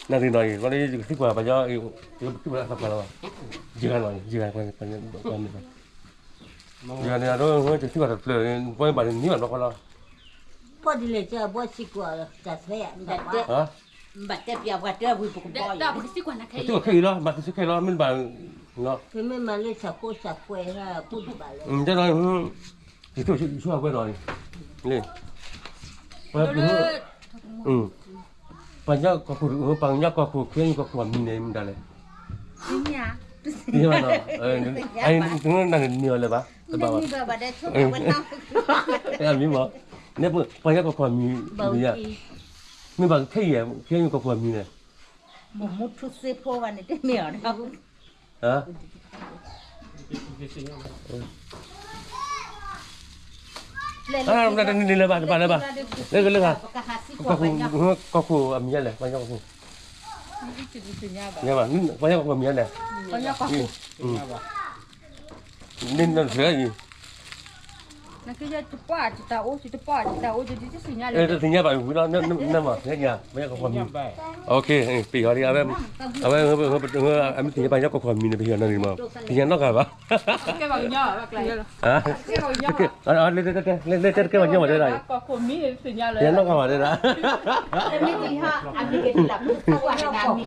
နၤဒ်နီၤအံၤ ယကသံကွၢ်ပှၤညီ ယကသံကွၢ်အသးပှၢ်လီၤဘၣ်, ယဂၤနီၤ ယဂၤ ယဂၤန့ၣ် ယကသံကွၢ်တဖျၢၣ် ပှၤဘၣ်န့ၣ်မံဘၣ်နီၢ်ဃီလီၤ, ပှၤဒ်လဲၣ်ကဘီစံကွၢ်တၢ်သွဲ ဘၣ်တဲပှၤတၢၣ်ဝံၤပကဘီ ပကသံကွၢ်ခဲအံၤလီၤ မၤကသံခဲအံၤလီၤ မ့ၢ်ဘၣ် တဲနီၤ ပှၤကီၢ်ခိၣ် ပှၤကညီကီၢ်ခိၣ် ပှၤကညီကီၢ်ခိၣ် ခ့ယုၢ်ကီၢ်ခိၣ်အမံၤန့ၣ် မတၤလဲၣ်, တဘၣ်, နန့ၢ်အီၤလၢၤဘၣ်, တဘၣ်မံၤမး, ပှၤကညီကီၢ်ခိၣ်အမံၤ, မ့ၢ်ဘၣ်ခဲအံၤ ခ့ယုၢ်ကီၢ်ခိၣ်အမံၤန့ၣ် မ့ၢ်မူထူသ့ဖိဘၣ်န့ၣ် တမ့ၢ်အီၤဒီး တန့ၢ်လၢၤဘၣ် တဘၣ်လၢၤဘၣ်, လၢလၢဘၣ်, ကီၢ်ခိၣ်အမံၤယါလဲၣ်, ပှၤကညီကီၢ်ခိၣ်အမံၤယါလဲၣ်, န့ၣ်နဆၢအံၤ တသ့ၣ်ညါဘၣ်ဝံၤလီၤ, နမၤသ့ၣ်ညါ, ပှၤကညီကီၢ်ခိၣ်အမံၤ, ပဟံးအီၤလံ, အဝဲ အမ့ၢ်သ့ၣ်ညါပှၤကညီကီၢ်ခိၣ်အမံၤန့ၣ် ပဟံးအီၤနီၢ်ဂံၢ်မး, သ့ၣ်ညါနီၢ်ဂံၢ်ဘၣ်, လၢတၢ်တကဲပှၤကညီမးတဲဒၣ်, သ့ၣ်ညါနီၢ်ဂံၢ်ဘၣ်တဲဒၣ်, တမ့ၢ်သ့ၣ်ညါ